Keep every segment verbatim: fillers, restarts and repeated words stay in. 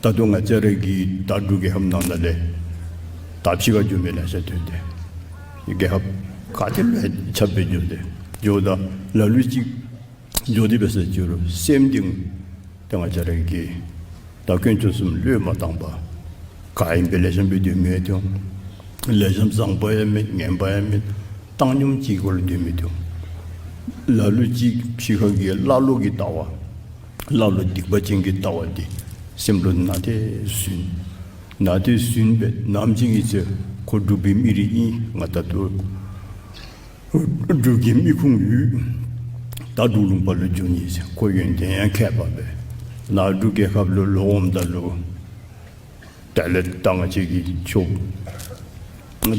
ད་ལྟོ་ང་བཅས་ར་གི་ད་འབྲུག་རྒྱལ་ཁབ་ནང་ན་ལས་ད་ཕྱི་ཁར་འགྱོ་མི་ལེ་ཤ་ཐོན་ཏེ། རྒྱལ་ཁབ་ག་ཏེ་ལུ་ཡང་ཁྱབ་སྦེ་འགྱོ་སྟེ་འགྱོཝ་ད་ལ་ལུ་ཅིག་འགྱོ་སྟེ་འབད་ས་ཅིག་རུང་སེམས་གཏིང་ཏེ་ང་བཅས་ར་གི་ད་དཀོན་མཆོག་གསུམ་བློས་མ་བཏང་པར་ག་ཨིན་པའི་ལེགས་ཤོམ་སྦེ་སྡོད་མི་ཡང་འདུག། ལེགས་ཤོམ་བཟང་པོ་ཡང་མེད། ངན་པ་ཡང་མེད། བཏང་སྙོམས་ཅིག་གུ་ལུ་སྡོད་མི་འདུག། ལ་ལུ་ཅིག་ཕྱི་ཁ་གི་ཀླ་ཀློ་གི་ལྟ་བ། ཀླ་ཀློ་སྡིག་པ་ཅན་གྱི་ལྟ་བ་འདི་སེམས་ལུ་ནང་ཏེ་ཟུན། ནང་ཏེ་ཟུན་སྦེ་ནམ་ཅིག་གི་ཚེ་ཁོ་འབྲུག་པའི་མི་རིགས་ཨིན། ང་ད་ལྟོ་འབྲུག་གི་མི་ཁུངས་ཡོད། ད་འབྲུག་ལུང་པ་ལུ་འགྱོ་ནི་ཟེར་ཁོ་ཡོན་ཏན་ཡང་མཁས་པ་སྦེ་ནཱ་འབྲུག་རྒྱལ་ཁབ་ལུ་ལོག་འོངམ་ད་ལུ་དེ་ལས་ད་ང་བཅས་ཀྱི་ཆོསཔ་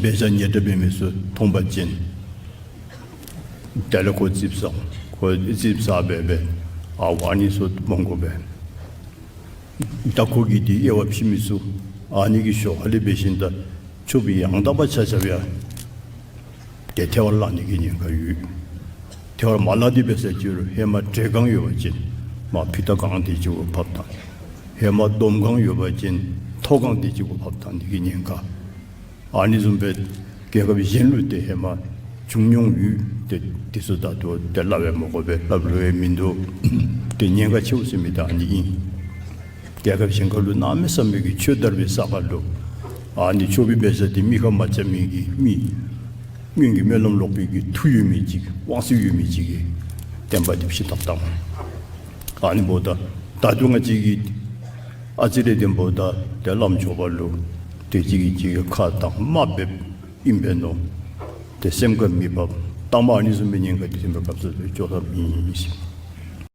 དཔེ་ཆ་ཉེ་འདྲ་འབད་མི་ཚུ་མཐོང་པ་ཅིན་དེ་ལས་ཁོ་ཙིགཔ་ཟ། ཁོ་ཙིགཔ་ཟ་སྦེ་སྦེ་ཨ་ཝ་ཨ་ནི་ཚུ་མ་དགོ་པས། ད་ཁོ་གིས་འདི་དབྱེ་བ་ཕྱེ་མི་ཚུགས། ཨ་ནི་གི་ཞོར་ཁ་ལས་འབད་ཞིནམ་ད་ཆོསཔ་ཡང་དག་པ་ཆ་ཁྱབ་ཡང་ཏེ་ཐལ་བར་བརླག་ནི་གི་ཉེན་ཁ་ཡོད། ཐལ་བར་མ་བརླག་སྟེ་འབད་ས་ཅིག་རུང་ཧེ་མ་བྲེ་གང་ཡོད་པ་ཅིན་མར་ཕུད་ད་གང་དེ་ཅིག་གུ་ཕབ་བཏང་། ཧེ་མ་དོམ་གང་ཡོད་པ་ཅིན་ཐོ་གང་དེ་ཅིག་གུ་ཕབ་བཏང་ནི་གི་ཉེན་ཁ། ཨ་ནི་བཟུམ་སྦེ་རྒྱལ་ཁབ་གཞན་ལུ་ཏེ་ཧེ་མ་བྱུང་མྱོང་ཡོད། ཏེ་འདི་ཚུ་ད་ལྟོ་ཏེ་སླབ་ཡང་མ་དགོ་པས། སླབ་ལོང་ཡང་མིན་འདུག། ཏེ་ཉེན་ཁ་ཆེཝ་ཟེར་མི་འདི་ཨ་ནི་ཨིན། རྒྱལ་ཁབ་གཞན་ཁ་ལུ་གནམ་མེད་ས་མེད་ཀྱི་ཆོས་དར་བའི་ས་ཁ་ལུ་ཨ་ནི་ཆོས་པའི་དཔེ་ཆ་འདི་མི་ཁར་མ་འཆམ་མི་གི་མི་སྔོན་གྱི་སྨོན་ལམ་ལོག་པའི་གི་མཐུ་ཡོད་མི་ཅིག་དབང་ཚད་ཡོད་མི་ཅིག་གིས་བསྟན་པ་འདི་ཕྱི་བལྟ་བཏང་། ཨ་ནི་འབདཝ་ད་ད་ལྟོ་ང་བཅས་ཀྱི་ཨ་ཙི་རེ་འདི་འབདཝ་ད་ཏེ་བླམ་ཆོསཔ་ལུ་ཏེ་གཅིག་གིས་གཅིག་གི་ཁ་གདངས་དམའ་འབེབས་ཨིན་པས་མནོ། ཏེ་སེམས་ཁར་མི་བབ། ལྟ་མ་ཨ་ནི་བཟུམ་མའི་ཉེན་ཁ་འདི་ཐོན་པའི་སྐབས་སུ་ཏེ་ཅོག་ཐབས་མེད་ཟེར།